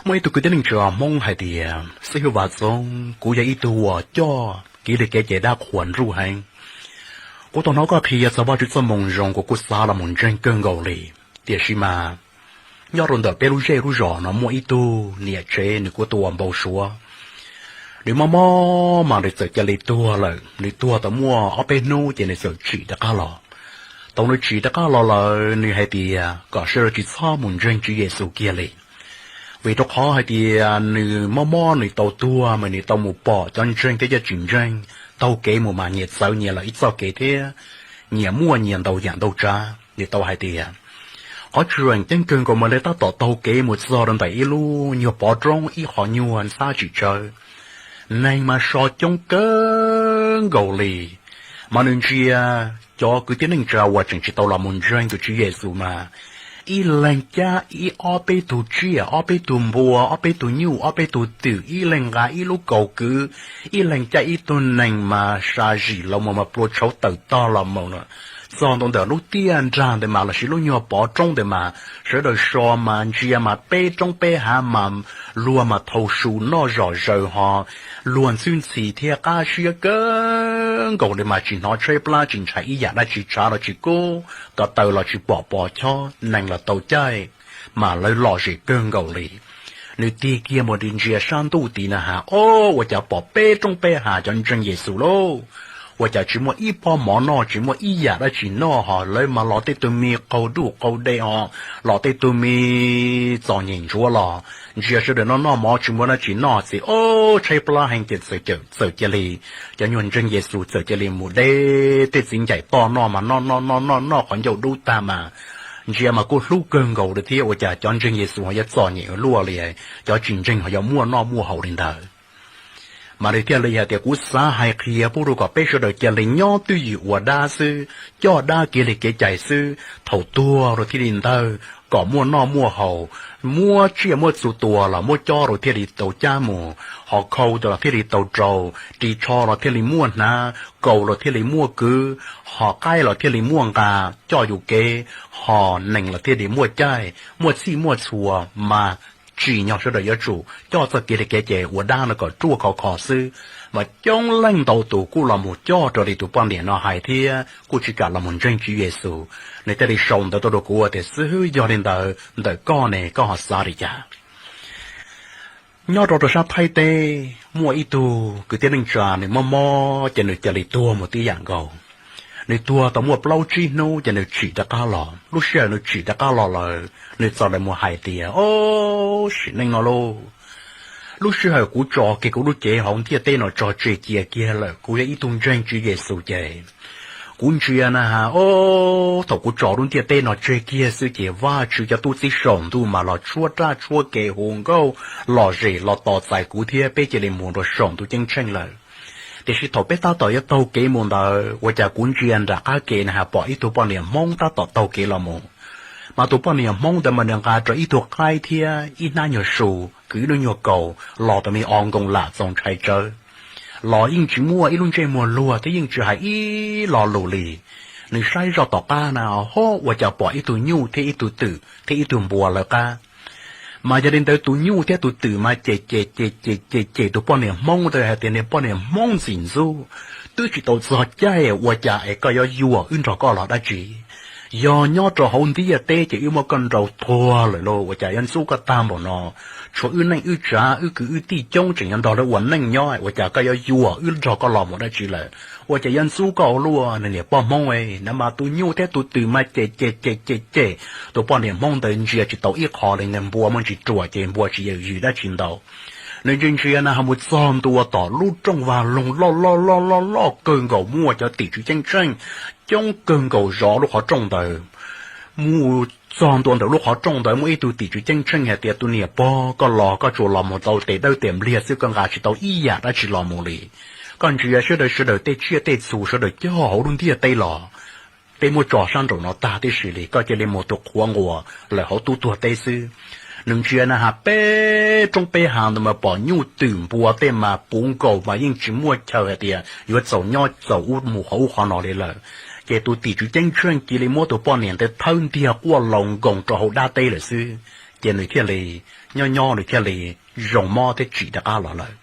Muaj ib tug kwv tij neej tsa Hmoob hais tias, Xib Hwb Vaj Txoov, kuv yog ib tug uas coj kev li kev cai dab qhuas nruj heev. Kuv tau hnov koj qhia txog Vajtswv txoj moo zoo, kuv kuj xav los mus ntseeg kawg nkaus li. Tiam sis mas nyob rau ntawm peb lub zej lub zos no muaj ib tug niam tsev nws kuj tuag npau suav. Nws mob mob mas nws txawm cia li tuag lawm. Nws tuag tau muaj ob peb hnub ces nws txawm tsim rov qab los. Thaum nws tsim rov qab los lawm nws hais tias kom sawv daws tsis txhob mus ntseeg Tswv Yexus kiag li, vim rau qhov hais tias nws mob mob nws tau tuag mas nws tau mus pom cov ntseeg thiab cov tsis ntseeg taug kev mus mas nyias txawv nyias lawm ib txoj kev thiab nyias muaj nyias ntau yam ntau tsav. Nws tau hais tias qhov tseem ceeb kawg nkaus mas lawv tab tom taug kev mus txog rau ntawm ib lub nyuag pov roob ib qho nyuag ntxhab tsis tsawv. Neeg mas so coob kawg nkaus li, mas nws ntsia cov kwv tij neej tsa uas tseem tsis tau los mus ntseeg tus Tswv Yexus mas ib leeg cab ib ob peb tug tsiaj, ob peb tug npua, ob peb tug nyuj, ob peb tug twm, ib leeg nqa ib lub kaus kwv, ib leeg cab ib tug nees mas sa zim los mus mas plua tshauv tawm tog los mus na. Txog ntawm lub tiaj nrag ntawd mas lossis lub nyuag pov roob ntawd mas sawv daws so mas ntsia mas peb roob peb hav mas luag mas thau su noj zom zaws ho luag ntxhwb ntxhi thiab qab siab kawg nkaus li mas tsis hnov tshaib plab tsis ntshai ib yam dab tsi, tshav los tsis kub, ko taw los tsis pom pos chob, nees los tau caij, mas lawv lom zem kawg nkaus li. Nws tig kiag mus ntsia sab ntuj tid na has, o, ua cas pom peb roob peb hav cov ntseeg Yexus lauj, ua cas tsis muaj ib pob mov noj tsis muaj ib yam dab tsi noj ho lawv mas los tej tug me qaug duj qaug de ho los tej tug me txom nyem ntsuav los ntsia sawv daws noj noj mov tsis muaj dab tsi noj txiv, o, tshaib plab heev ces txawm cia li cov nyuag ntseeg Yexus txawm cia li mus de tej txiv ncaim toj noj mas noj noj noj noj noj qhov ncauj dub tag mas ntsia mas kuj hlub kawg nkaus li thiab ua cas cov ntseeg Yexus ho yuav txom nyem ua luaj li, cov tsis ntseeg ho yuav muaj noj muaj haus li ntawd. Mas nws thiaj li hais tias kuv xav hais qhia pub rau kom peb sawv daws cia li nyob twj ywm ua dab xwb, coj dab kev li kev cai xwb, thaum tuag rau thiaj li ntawg kom muaj noj muaj haus, muab tsiaj muab txhu tua los muab cob rau thiaj li tau cab mus, ho khau los thiaj li tau rau, ris tsho los thiaj li muaj hnav, kaus los thiaj li muaj kwv, ho qaib los thiaj li muaj nqa coj yus kev, ho nees los thiaj li muaj caij, muaj txhij muaj txhua mas tsim nyog sawv daws yuav tsum coj txoj kev li kev cai ua dab no kom ruaj khov kho xwb. Mas coob leej ntau tus kuj los mus coj raws li tus poj niam no hais thiab kuj tsis kam los mus ntseeg Tswv Yexus. Nws thiaj li sau ntawv tuaj rau kuv tias, Xib Hwb, yog li ntawd ntawm koj ne koj ho xav li cas? Nyob rau rau sab Thaib teb muaj ib tug kwv tij neej tsa nws mob mob ces nws cia li tuag mus tib yam nkaus. Nws tuag tau muaj plaub tsib hnub ces nws tsim rov qab los. Lub sij hawm nws tsim rov qab los lawm nws txawm mus hais tias, O, sim neej no lauj, lub sij hawm kuv tso kiag kuv lub cev hauv ntiaj teb no tso tseg cia kiag lawm, kuv yog ib tug ntseeg Tswv Yexus ces kuv ntsia na has, o, thaum kuv tso lub ntiaj teb no tseg kiag xwb ces Vajtswv cov tub txib saum ntuj mas los tshuab raj tshuab kev hu nkauj lom zem los tos txais kuv thiab peb cia li mus rau saum ntuj ceeb tsheej lawm. Tiam sis thaum peb tab tom yuav taug kev mus ntawd ua cas kuv ntsia nram qab ke na has pom ib tug poj niam Hmoob tab tom taug kev los mus. Mas tus poj niam Hmoob ntawd mas nws nqa rau ib tug qaib thiab ib hnab nyuag su kwv ib lub nyuag kaus los tau me o nkoos lam txaus ntshai tsawv. Los yeej tsis muaj ib lub ntsej muag luag thiab yeej tsis hais ib lo lus li. Nws saib zoj tom qab na, ho ua cas pom ib tug nyuj thiab ib tug twm thiab ib tug npua lawv qab. Mas yog li ntawd tus nyuj thiab tus twm mas cem cem cem cem cem cem tus poj niam Hmoob ntawd hais tias, Niag poj niam Hmoob ntxim ntxub, twb tsis tau txog caij ua cas es koj yuav yuam wb nrog koj los dab tsi? Yog nyob rau hauv ntiaj teb ces wb muab koj nrau tuag lawm lauj, ua cas yuav ntxub koj tag npaum no? Tshuav wb neej wb tsav wb kwv wb tij coob tseem yuav nrog lawv ua neej nyob, ua cas koj yuav yuam wb nrog koj los mus dab tsi lawm? Ua cas yuav ntxub koj ua luaj, niag poj Hmoob? Na mas tus nyuj thiab tus twm mas cem cem cem cem cem. Tus poj niam Hmoob ntawd ntsia tsis tau ib qho li, npua muaj ntsis ruam ces npua tsis yws dab tsi ntau. Nws ntsia ntsia na ho mus txog ntua tom lub rooj vag loog loj loj loj loj loj kawg nkaus, muaj cov tim tswv ceeb tsheej coob kawg nkaus zov lub qhov rooj ntawd. Mus txog ntua ntawm lub qhov rooj ntawd muaj ib tug tim tswv ceeb tsheej hais tias, Tus niam pog, koj los koj tsuas los mus tau tes dawb tes npliag xwb, koj nqa tsis tau ib yam dab tsi los mus li. Koj ntsia sawv daws, sawv daws tej tsiaj tej txhu sawv daws cog hauv lub ntiaj teb los, peb muab tso sab nraum no tag tib si li, koj cia li mus tus qhuav nquas lawm hauv tub tuag teb xwb. Nws ntsia na has peb roob peb hav ntawd mas pom nyuj twm npua tej mas puv nkaus mas yeej tsis muaj chaw hais tias yuav txaus nyob txaus ub mus qhov ub qhov no li lawm. Ces tus tim tswv ceeb tsheej cia li muab tus poj niam ntawd thawb ntiag quaj laus nkoos rau hauv dab teb lawm xwb. Ces nws thiaj li nyob nyob nws thiaj li zoo mob thiab tsim rov qab los lawm.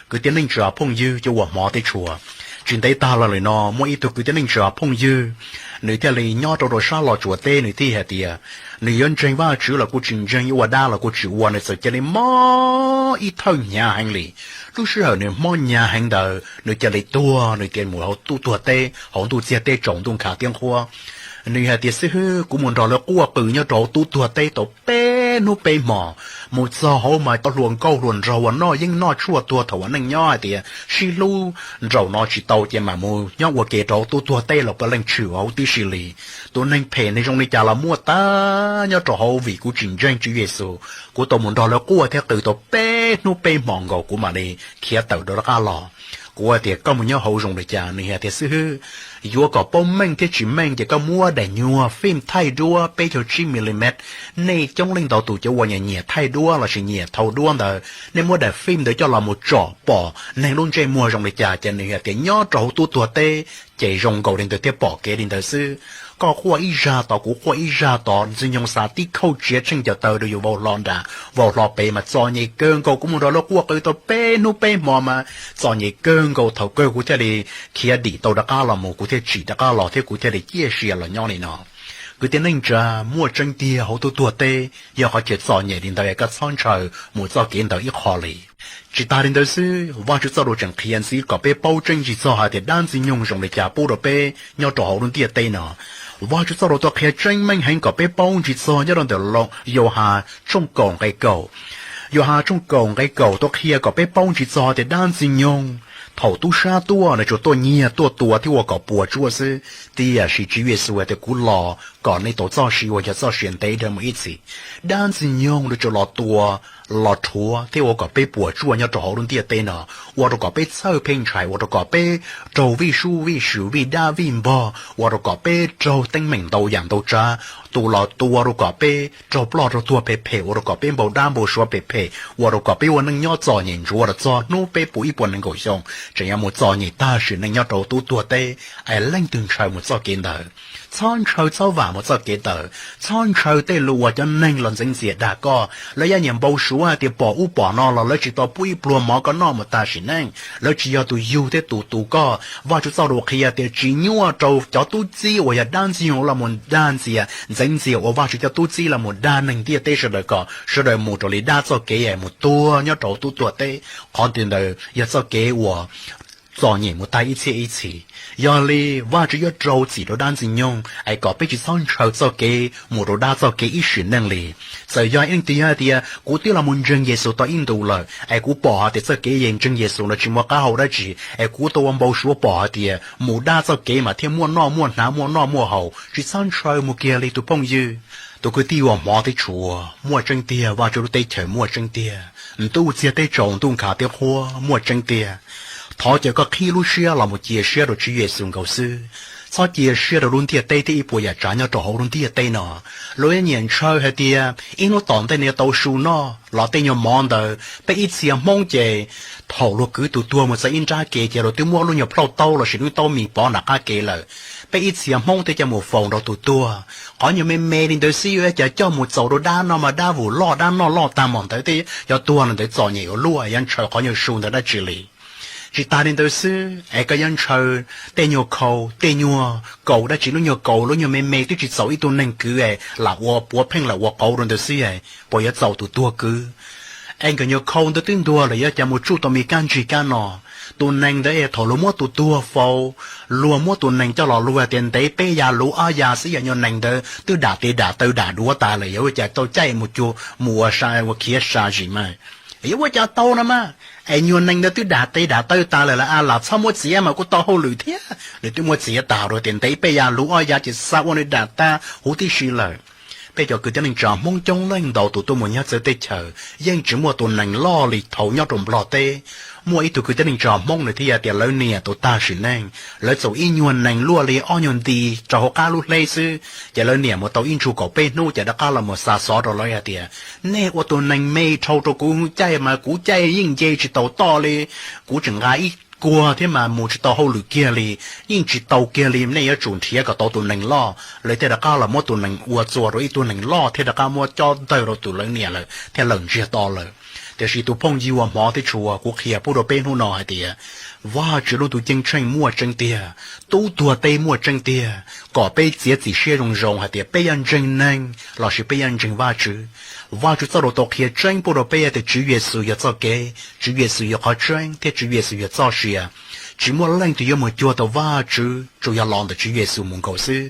Kwv tij neej tsa phooj ywg cov uas hmov thiab tshua, tsis ntev tag los lawm no muaj ib tug kwv tij neej tsa phooj ywg, nws thiaj li nyob rau rau sab Los Tsuas teb, nws thiaj hais tias nws yuav ntseeg Vajtswv los kuj tsis ntseeg, yuav ua dab los kuj tsis ua, nws txawm cia li mob ib thawj hnyav heev li. Lub sij hawm nws mob hnyav heev ntawd nws cia li tuag, nws cia li mus hauv tub tuag teb hauv ntuj txiag teb tsaus ntuj nkhav tiab nqhuab. Nws hais tias, xib hwb, kuv mus nrog lawv quaj qw nyob rau hauv tub tuag teb tau peb hnub peb hmos, mus txog hauv mas cov hluas nkauj hluas nraug uas noj yeeb noj tshuaj tuag thaum ua neej nyob hais tias sib hlub nraum no tsis tau ces mam mus nyob ua ke rau hauv tub tuag teb los puav leej tshwm huv tib si li. Tus neeg phem ne zoo li cas los muaj tag nyob rau hauv, vim kuv tsis ntseeg Tswv Yexus, kuv tau mus nrog lawv quaj thiab qw tau peb hnub peb hmos nkaus kuv mam li khiav tawm rov qab los. Kuv hais tias, koj mus nyob hauv zoo li cas? Nws hais tias, xib hwb, yuav kom paub meej thiab tsis meej ces koj muab daim nyuag fim thaij duab peb caug tsib milimet. Nej coob leej ntau tus cov uas nyiam nyiam thaij duab lossis nyiam thau duab ntawd, nej muab daim fim ntawd coj los mus tsom pom neeg lub ntsej muag zoo li cas. Ces nws hais tias nyob rau hauv tub tuag teb ces zoo nkaus li ntawd thiab pom kev li ntawd xwb. Koj quaj ib zag tod kuv quaj ib zag tod, Ntxwg Nyoog xa tib khauj tsiav tsheej cov taw rau yus vau hlo nram vau hlo pem mas txom nyem kawg nkaus. Kuv mus nrog lawv quaj qw tau peb hnub peb hmo mas txom nyem kawg nkaus. Thaum kawg kuv thiaj li khiav dim tau rov qab los mus, kuv thiaj tsim rov qab los thiab kuv thiaj li ciaj sia los nyob li no. Kwv tij neej tsa, muaj tseeb tiag, hauv tub tuag teb yog qhov chaw txom nyem li ntawd, koj txhob ntshaw mus txoj kev ntawd ib qho li. Tsis tas li ntawd xwb, Vajtswv txoj lus tseem qhia ntxiv kom peb paub tseeb ntsig txog hais tias dab Ntxwg Nyoog zoo li cas pub rau peb nyob rau hauv lub ntiaj teb no. Vajtswv txoj lus tau qhia tseeb meej heev kom peb paub ntsig txog nyob rau ntawm Yauhas tshooj kaum nqe kaum. Yauhas tshooj kaum nqe kaum tau qhia kom peb paub ntsig txog tias dab Ntxwg Nyoog thaum tub sab tuaj nws tsuas tuaj nyiag tuaj tua thiab ua kom puas tsuaj xwb. Tiam sis Tswv Yexus hais tias kuv los kom nej tau txoj sia uas yog txoj sia ntev dhawv mus ib txhis. Dab Ntxwg Nyoog nws tsuas los tua, los rhuav thiab ua kom peb puas tsuaj nyob rau hauv lub ntiaj teb no, ua rau kom peb txhawj pheej ntshai, ua rau kom peb raug vij sub vij sw vij dab vij npog, ua rau kom peb raug teeb meem ntau yam ntau tsav. Tus los tua rau kom peb raug ploj raug tuag phem phem, ua rau kom peb npau dab npau suav phem phem, ua rau kom peb ua neej nyob txom nyem ntsuav los txog hnub peb puv ib puas nees nkaum xyoo tseem yuav mus txom nyem tag sim neej nyob rau tub tuag teb. Es leej twg ntshaw mus txoj kev ntawd? Txhob ntshaw txhob vam mus txoj kev ntawd. Txhob ntshaw tej lus uas cov neeg los ntxeev ntxias dag koj. Lawv yeej nyiam npau suav hais tias pom ub pom no los lawv tsis tau pub ib pluag mov koj noj mus tag sim neej. Lawv tsis yog tus yug thiab tus tu koj. Vajtswv txoj lus qhia tias tsis nyuaj rau cov tub txib uas yog dab Ntxwg Nyoog los mus dag ntxias ntxeev ntxias uas Vajtswv cov tub txib los mus dag neeg ntiaj teb sawv daws kom sawv daws mus raws li dab txoj kev es mus tuag nyob rau tub tuag teb. Qhov ntawd yog txoj kev uas txom nyem mus tag ib txhiab ib txhis. Yog li Vajtswv yuav rau txim rau dab Ntxwg Nyoog es kom peb tsis txhob ntshaw txoj kev mus rau dab txoj kev ib sim neej li. Txawm yog ib leej twg yog hais tias kuv twb los mus ntseeg Yexus tau ib ntus lawm es kuv pom hais tias txoj kev yeej ntseeg Yexus los tsis muaj qab hau dab tsi, es kuv tau ua npau suav pom hais tias mus dab txoj kev mas thiaj muaj noj muaj hnav muaj noj muaj haus, tsis txhob ntshaw mus kiag li tus phooj ywg. Tus kwv tij uas hmov thiab tshua, muaj tseeb tiag, Vajtswv lub teb chaws muaj tseeb tiag, ntuj txiag teb tsaus ntuj nkhav tiab qhuab muaj tseeb tiag. Thov caw koj qhib lub siab los mus cia siab rau Tswv Yexus nkaus xwb. Txhob cia siab rau lub ntiaj teb thiab ib puas yam tsav nyob rau hauv lub ntiaj teb no. Lawv nyiam ntshaw hais tias ib hnub tom ntej nws yuav tau su noj los tej nyuag mov ntawd. Peb ib txhia Hmoob ces thaum luag kwv tus tuag mus txog ib nrab kev ces luag twb muab lub nyuag plhaub taub lossis lub taub mis pov nram qab kev lawm. Peb ib txhia Hmoob twb coj mus faus nrog tus tuag. Qhov nyuag me me li ntawd xwb yuav cas coj mus txaus rau dab noj mas dab vum loj dab noj loj tag mom ntawd thiab yuav tuag los ntawd txom nyem ua luaj, yuav ntshaw qhov nyuag su ntawd dab tsi li. Tsis tas li ntawd xwb es koj yuav ntshaw tej nyuag khau tej nyuag kaus dab tsi, lub nyuag kaus lub nyuag me me twb tsis txaus ib tug neeg kwv es lam ua puav pheej lam ua qauv rau ntawd xwb es puas yuav txaus tus tuag kwv? Es nkawd nyuag khau ntawd twb ntuag lawm yuav cas mus tsuj tau me kab ntsig kab no? Tus nees ntawd es thaum luag muab tus tuag faus, luag muab tus nees coj los luag tias ntev peb ya luv ob ya xwb, yog nyuag nees ntawd twb dam tes dam taw dam duav tas lawm yuav ua cas tau caij mus cuag mus ua sa ua khiav sa zim mas? Yuav ua cas tau no mas? Es nyuag nees ntawd twb dam tes dam taw tas lawm las, txhob muab txiav mas kuj tau hauj lwm thiab. Nws twb muab txiav tas rau tias ntev peb ya luv ob ya ces xa ua nws dam tag huv tib si lawm. Peb cov kwv tij neej tsa Hmoob coob leej ntau tus tuaj mus nyob txawv teb chaws yeej tsis muaj tus nees loj li thaum nyob rau Nplog teb. Muaj ib tug kwv tij neej tsa Hmoob nws thiaj tias lawv niam tus tag sim neej, lawv txaus ib nyuag nees luaj li ob nyuag nti rau hauv qab lub hleb xwb, ces lawv niam mus tau ib ntsug kaum peb hnub ces rov qab los mus xa xov rau lawv hais tias nej ua tus nees me dhau rau kuv caij mas kuv caij yeej nce tsis taus toj li, kuv tseem nqa ib kuag thiab mas mus tsis tau hauj lwm kiag li, yeej tsis tau kiag li. Nej yuav tsum nrhiav kom tau tus neeg loj, lawv thiaj rov qab los muab tus neeg ua txuas rau ib tug neeg loj thiab rov qab muab cob ntawg rau tus lawv niam lawm thiaj lawm ntsiag to lawm. Tiam sis tus phooj ywg uas hmov thiab tshua, kuv qhia pub rau peb hnub no hais tias Vajtswv lub ntuj ceeb tsheej muaj tseeb tiag, tub tuag teb muaj tseeb tiag, kom peb txiav txim siab zoo zoo hais tias peb yuav ntseeg neeg lossis peb yuav ntseeg Vajtswv. Vajtswv txoj lus tau qhia tseeb pub rau peb tias Tswv Yexus yog txoj kev, Tswv Yexus yog qhov tseeb thiab Tswv Yexus yog txoj sia. Tsis muaj leej twg yuav mus cuag tau Vajtswv, tsuas yog los ntawm Tswv Yexus mus nkaus xwb.